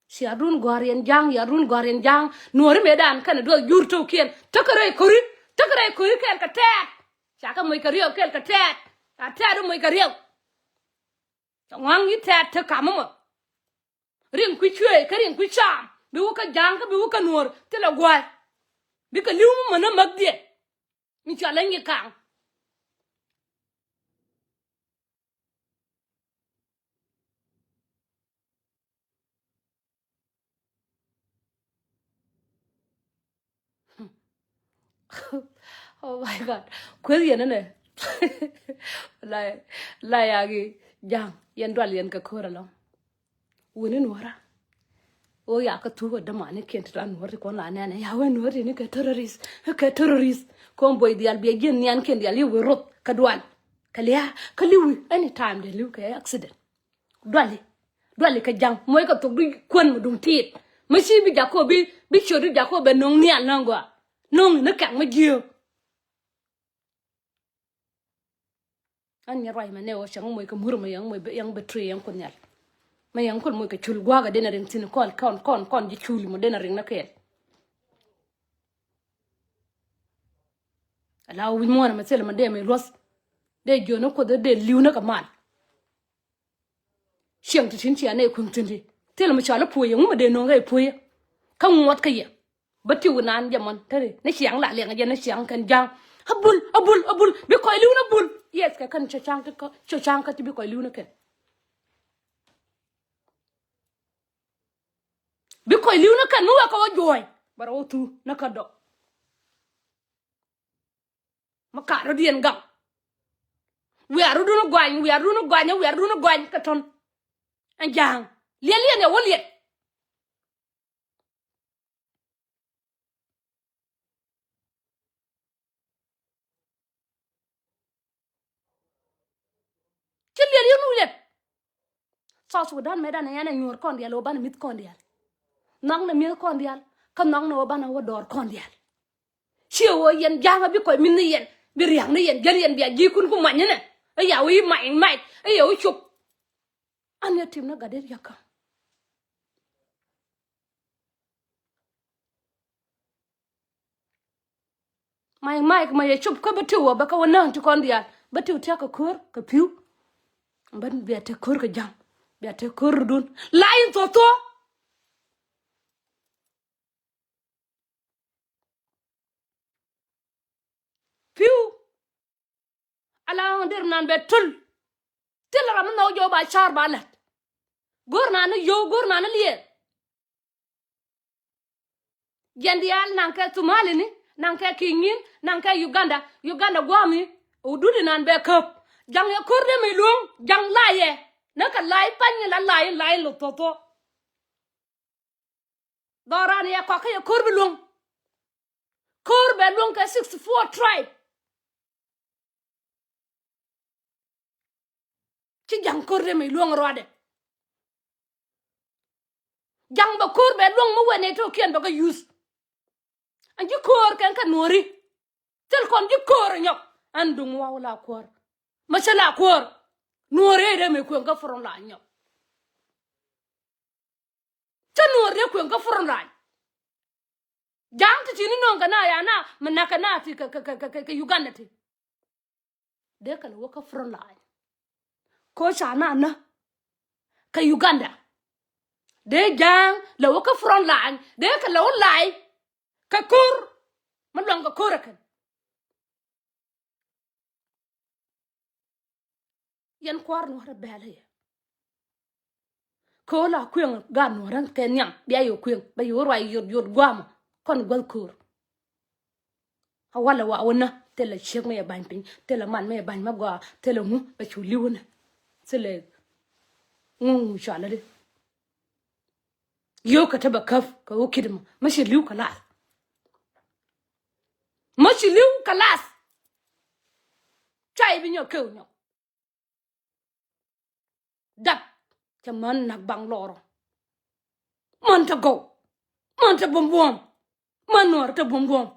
Ci a run gɔ̱a̱r yɛn ja̱a̱ŋ, ya run gɔ̱a̱r yɛn ja̱a̱ŋ. Nuɔ̱ɔ̱ri mëëdan kɛnɛ duɔth jur tɔ̱kiɛn. Tekɛ rɛy ko̱ri, tekɛ rɛy ko̱ri kɛɛl kɛ tɛɛt. Ca kɛ moc kɛ riɛw kɛɛl kɛ tɛɛt. Ca tɛɛt moc kɛ riɛw. Ca ŋua̱ŋ yi tɛɛt te kam mɔ. Riŋ kui̱ cuëëc kä riŋ kui̱ caam. Bi wä kä ja̱a̱ŋ kä bi wä kä nuɔ̱ɔ̱r. Thilɛ gua̱a̱c. Bikɛ li̱w mi mänä mäk dhiɛ. Mi cɔal ɛ nyi kaŋ. Oh my God. Kueth yɛn inɛ. La, la yagi ja̱ŋ yɛn dual yɛn kɛ ko̱r alɔŋ. Wuni nuɔra. O ya kä thuk ɔ dämani kiɛn ti ran nuɔri kɔn la nɛnɛ ya wee nuɔri ni kɛ terrorist. Kɛ terrorist. Kɔn boi dial biɛ jiɛn nian kiɛn dial yɛ wee roth kɛ dual. Kɛ lia kɛ liwi anytime dee liw kɛ accident. Duali. Duali kɛ ja̱ŋ muɔc kɛ thok di kuän mi duŋ tiit. Mi ci bi jakɔ bi, bi ciöt di jakɔ bɛ no̱ŋ nial nɔŋ gɔaa. No̱ŋ ni kɛk mi jiö. An nyɛ ruac mɛ nɛ wä cɛ ŋä moc kɛ mur mɛ yɛn moc yɛn bɛ tri yɛn kun nhial. Mɛ yɛn kun moc kɛ cul gua̱a̱k a den a riŋ thin kɔn kɔn kɔn kɔn ji̱ cul mɔ den a riŋ nä kɛɛl. Ala wi̱c muɔ̱ɔ̱n mɛ thil mɛ dee mɛ luɔth. Dee jiön ni kuoth dee li̱w ni kɛ mal. Ciɛŋ ti tin cia nɛ kuäŋ tin ti thil mi cɔal i̱ puɔyɛ ŋumɛ dee no̱o̱ŋ kɛ i̱ puɔyɛ. Kä ŋuɔt kä yɛ bä tiw naan jɛ mɔn te ri ni ciaŋ la liɛŋ jɛ ni ciaŋ kɛn ja̱a̱ŋ. A bul a bul a bul bi kɔc li̱w ni bul. Yes kɛ kɛn cɔ ca̱a̱ŋ ti kä cɔ ca̱a̱ŋ kä ti bi kɔc li̱w ni kɛn. Bi kɔc li̱w ni kɛn mi wek kɛ wä juɔ̱ɔ̱ny bɛ rɔ wä thuu ni kä dɔk. Mi ka̱r rɔ̱diɛn gaŋ. Wiaa rɔ̱dun gɔany wiaa rɔ̱dun gɔany wiaa rɔ̱dun gɔany kɛ tɔ̱n. Ɛn ja̱a̱ŋ liɛl yɛn yɛ wä liɛl. Ci liɛl yɛn wä liɛl. South Sudan mɛ dan yɛn ɛ nyuɔ̱ɔ̱r kɔn diaal wä banɛ mi̱th kɔn diaal. Nhɔknɛ mi̱th kɔn diaal kä nhɔknɛ wä banɛ wä dɔɔr kɔn diaal. Ciɛ wä yɛn ja̱a̱ŋä bi kɔc mi̱th ni yɛn bi ria̱a̱k ni yɛn jäl yɛn bia ji̱ kun ku many inɛ. Ɛ ya wä i̱ mac mac ɛ ya wä cop. An yɛ tim ni gat dee ria̱kä. Mac mac ma yɛ cop kä bä tiw wä bä kä wä näk ti kɔn diaal bä tiw tiak kɛ ko̱r kɛ pi̱w. Bä bia tek ko̱r kɛ ja̱ŋ bia tek ko̱r rudun la in thuɔ̱k thuɔ̱k. Pi̱w. Ala ɣän der nan bɛ tul. Thil ram mi nhɔk jɔw ba car ba lät. Go̱r nan ni yio̱w go̱r nan ni liɛɛr. Jiɛn diaal naŋ kɛ Thumali ni naŋ kɛ Ki̱i̱ŋ ni naŋ kɛ Uganda. Uganda gua̱a̱mi. Wä dut inan bɛ käp jaŋ yɛ ko̱r dee mi luɔ̱ŋ jaŋ la yɛ. Näkɛ la i̱ pany la la i̱ la i̱ lo̱th thuɔ̱k thuɔ̱k. Dhɔran yɛ kɔk kä yɛ ko̱r bi luɔ̱ŋ. Ko̱r bɛ luɔ̱ŋ kɛ sixty four tribe. Ci ja̱ŋ ko̱r dee mi luɔ̱ŋ ruadɛ. Ja̱ŋ bɛ ko̱r bɛ luɔ̱ŋ mi wɛn ɛ to̱kiɛn bɛ kɛ yuth. Ɛn ji̱ ko̱r kɛn kɛ nuɔ̱ri. Thil kɔn ji̱ ko̱r ɛ nyɔk ɛn duŋ waw la kuäär. Mä cä la kuäär nuɔ̱ri ɛ dee mi kueŋ kä front line nyɔk. Cä nuɔ̱ɔ̱r dee kueŋ kä front line. Ja̱a̱ŋ ti ti ni nööŋ kɛ na ya na mi nak kɛ na ti kɛ kɛ kɛ kɛ kɛ Uganda ti. Dee kɛ lɛ wä kä front line. Ko̱ ca na nä kɛ Uganda. Dee ja̱a̱ŋ lɛ wä kä front line dee kɛ lɛ wä lay kɛ ko̱r. Mi luaŋ kɛ ko̱r ɛ kɛn. Yɛn kua̱r nuɔ̱ɔ̱rä bɛ̈ɛ̈lä yɛ. Kɛ ɣöö la kuëŋ gaat nuɔ̱ɔ̱rä kɛ nhiam bia yɛ kuëŋ bɛ yɛ wä ruac yot yot gua̱a̱mɔ kɔn guäth ko̱o̱r. A walɛ wa wä nä thilɛ ciek mi yɛ ba̱ny piny thilɛ man mi yɛ ba̱ny mi gɔaa thilɛ ŋu bɛ cu li̱w nä thilɛ ŋu ŋu cualä di. Yio̱w kɛ te bɛ käp kɛ ɣöö ki̱t mɔ mä ci li̱w kɛ lath. Mä ci li̱w kɛ lath. Cua i̱ bi nyɔk keu nyɔk. Dap cɛ män nak baŋ lɔrɔ. Män te gɔw män te buɔ̱m buɔ̱m. Män nuɔr te buɔ̱m buɔ̱m.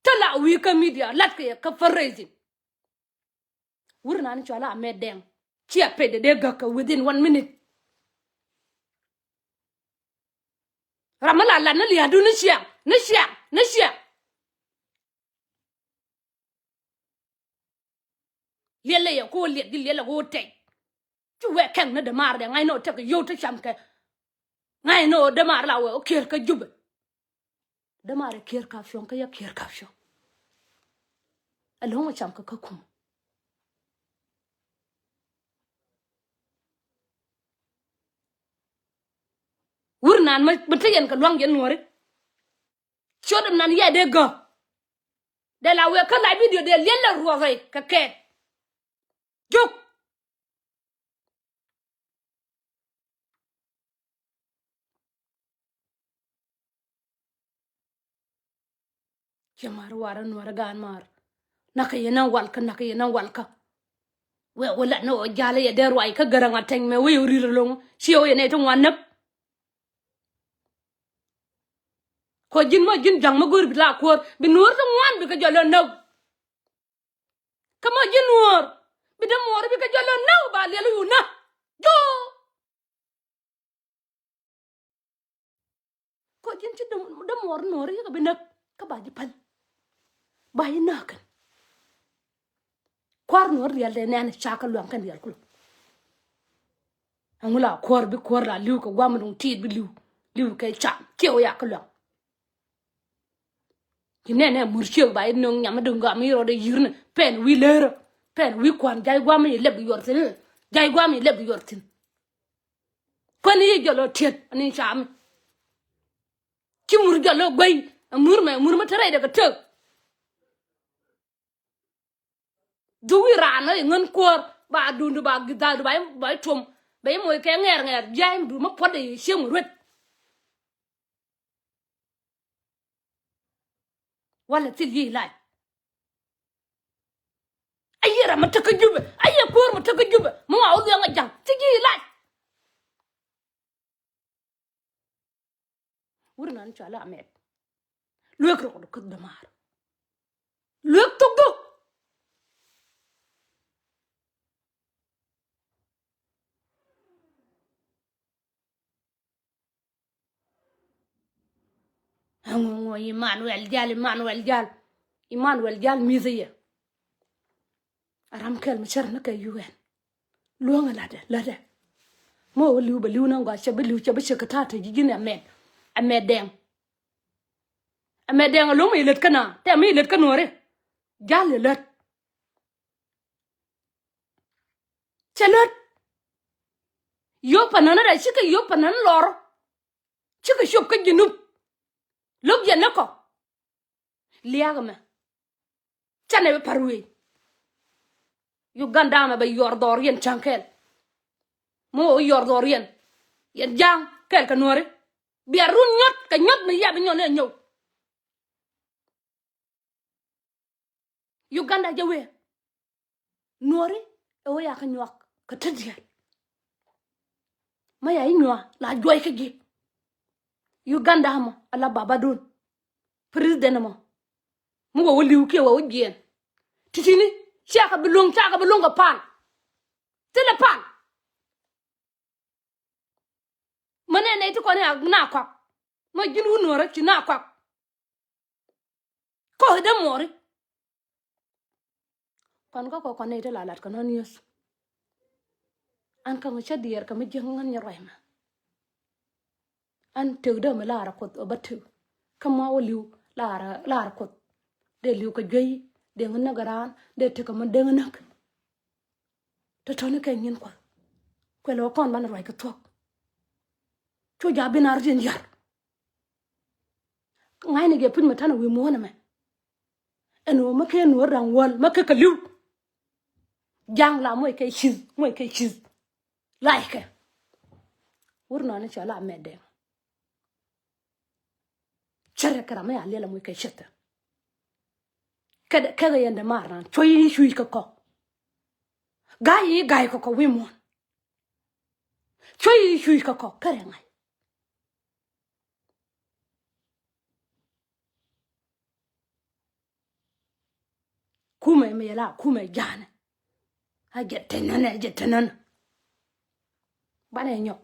Te la wi̱i̱ kä media lat kɛ yɛ kä fundraising. Wur nan cua la mɛ dɛŋ. Cia pec dee dee gäk kɛ within one minute. Ram mi la lat ni lia̱a̱du ni ciaŋ ni ciaŋ ni ciaŋ. Liɛl lɛ yɛ ko liɛt gi liɛl lɛ ko tɛc. Ci wɛ kɛŋ ni dämaar dɛ ŋa̱c ni ɔ tɛk yio̱w te cam kɛ. Ŋa̱c ni ɔ dämaar la wɛ ɔ kier kä Jubɛ. Dämaar ɛ kier ka piɔŋ kä yɛ kier ka piɔŋ. Ɛ lo̱ŋ ɔ cam kɛ kä kum. Wur nan mi te yɛn kɛ luaŋ yɛn nuɔri. Ciöt ɛm nan yɛ dee gä. Dee la wek kä live video dee liɛl la ruɔth rɛy kɛ kɛɛt. Jok. Ciɛ mar warɛ nuɔrɛ gaan mar. Nakä yɛn a walkä, nakä yɛn a walkä. Wee wä lat ni ɣöö jalä yɛ dee ruac kä Gäräŋ a tɛny mɛ wee wä ri̱r ɛlɔ̱ŋ. Ciɛ wä yɛn ɛ ti ŋuan näk. Kɔ ji̱n ma ji̱n ja̱ŋ ma go̱o̱r bi la kuäär bi nuɔ̱ɔ̱r ti ŋuan bi kɛ jɔl ɛ näk. Kä ma ji̱n nuɔ̱ɔ̱r bi dee muɔɔr bi kɛ jɔl ɛ näk ba liɛl yu nä. Joo. Kɔ ji̱n ci dämuɔɔr nuɔɔri yikɛ bi näk kä ba ji̱ päl. Ba ji̱ näk kɛn. Kua̱r nuɔɔr riɛl dee nɛn ca kä luaŋ kɛn riɛl kulɔ. Ɛŋu la kuäär bi kuäär la li̱w kɛ guam duŋ tiit bi li̱w. Li̱w kɛ cam kiɛ wä yak kä luaŋ. Ci nɛn ɛ mur ciek ba i̱ nöŋ nyam i̱ duŋ gam i̱ rɔɔdɛ yi̱r ni pɛn wi̱i̱ lërä. Pɛn wi̱i̱ kua̱n ja̱c guam i̱ lɛp i̱ yuɔr thi̱n. Ja̱c guam i̱ lɛp i̱ yuɔr thi̱n. Kuän i̱ jɔl ɔ tiet ani cami. Ci mur jɔl ɔ guey. Ɛ mur mɛ, mur mɛ te rɛydɛ kɛ tëk. Dhuk i̱ raan ɔ i̱ ŋän kuäär ba duundu ba gidhaadu ba i̱, ba i̱ tuɔm. Ba i̱ moc kɛ ŋɛɛr ŋɛɛr jia̱a̱c mi duun mi puɔ̱t i̱ ciek mi ruet. Walɛ thil yiëë lac. Ayiëë ram mi tekä Jubɛ, ayiëë kuäär mi tekä Jubɛ mi wa wä luɛŋ a ja̱ŋ thil yiëë lac. Wur nan cɔal a mɛt. Luek rɔɔdu kä dämaar. Luek thok thok. Ɛŋu, ɛŋu Imanuɛl Jal, Imanuɛl Jal. Imanuɛl Jal mi̱th yɛ. A ram kɛl mi cär ni kɛ U N. Luäŋ ɛ la̱tdɛ, la̱tdɛ. Mɔ wä li̱w bɛ li̱w ni gɔaa cɛ bi li̱w cɛ bi cɛ kɛ ta̱a̱ te ji̱ ji̱n ɛ mɛt. Ɛ mɛt dɛŋ. Ɛ mɛt dɛŋ ɛ lo̱ŋ mi lät kä na tɛ mi lät kä nuɔ̱ɔ̱ri. Jal ɛ lät. Cɛ lät. Yop pa nän rɛy cikɛ yop pa nän lɔr. Cikɛ cop kä Junub. Lo̱k yɛn ni kɔ. Lia̱a̱k ɛmɛ. Canɛ bi pa̱r wee. Uganda mɛ bɛ yuɔr dhɔr yɛn ca̱ŋ kɛl. Mi wä yuɔr dhɔr yɛn. Yɛn ja̱a̱ŋ kɛl kɛ nuɔ̱ri. Bia run nyɔt kɛ nyɔt mi yap inyɔn ɛ nyɔw. Uganda jɛ wee. Nuɔri ɛ wee ya kä nyuak kä te diɛl. Ma ya inyua la juɔy kä ji̱. Uganda mɔ ala baba dun. President mɔ. Mi wä wä li̱w kiɛ wä wä jiɛn. Titini cia kä bi luŋ, cia kä bi luŋ kä pan. Thilɛ pan. Mɛ nɛ nɛ ti kɔn ya na kɔak. Mɛ ji̱n wun nuɔrä ci na kɔak. Kɔk i̱ dämuɔri. Kɔn kä kɔk kɔn nɛ ti la lat kɛ nɔn yio̱th. An kä ŋä cä diɛɛr kɛ mi jiäk ŋän nyɛ ruac mɛ. An tëk dee mi laarä kuoth ɔ bä tëk. Kä mɔ wä li̱w laarä, laarä kuoth. Dee li̱w kɛ juey, dee ŋä näk raan, dee tëk kɛ mi dee ŋä näk. Tɔ̱tɔ̱ni kɛ nyin kuɔth. Kuɛ lɛ wä kɔn banɛ ruac kɛ thuɔ̱k. Cu ja̱ bin ar ji̱n ya̱r. Ŋa̱cni jɛ puc mɛ ta̱nɛ wi̱i̱ muɔ̱ɔ̱n ɛmɛ. Ɛn ɣöö mä kɛ nuɔ̱ɔ̱r da̱ŋ wäl mä kɛ kɛ li̱w. Ja̱ŋ la muɔc kɛ ci̱th, muɔc kɛ ci̱th. Lackɛ. Wur nɔni cɛ la mɛt dɛŋ. Cärɛ kɛ ram mi a liɛl a muc kɛ ci̱th. Kɛ, kɛ kɛ yɛn dɛ mar nan cuɔ̱c i̱ cuc kɛ kɔ. Ga̱y i̱ ga̱y kɛ kɔ wi̱i̱ muɔ̱ɔ̱n. Cuɔ̱c i̱ cuc kɛ kɔ kärɛ ŋa̱c. Kumɛ mi yɛ la kumɛ ja̱a̱nɛ. A jɛ tɛnɛnɛ, a jɛ tɛnɛnɛ. Banɛ nyɔk.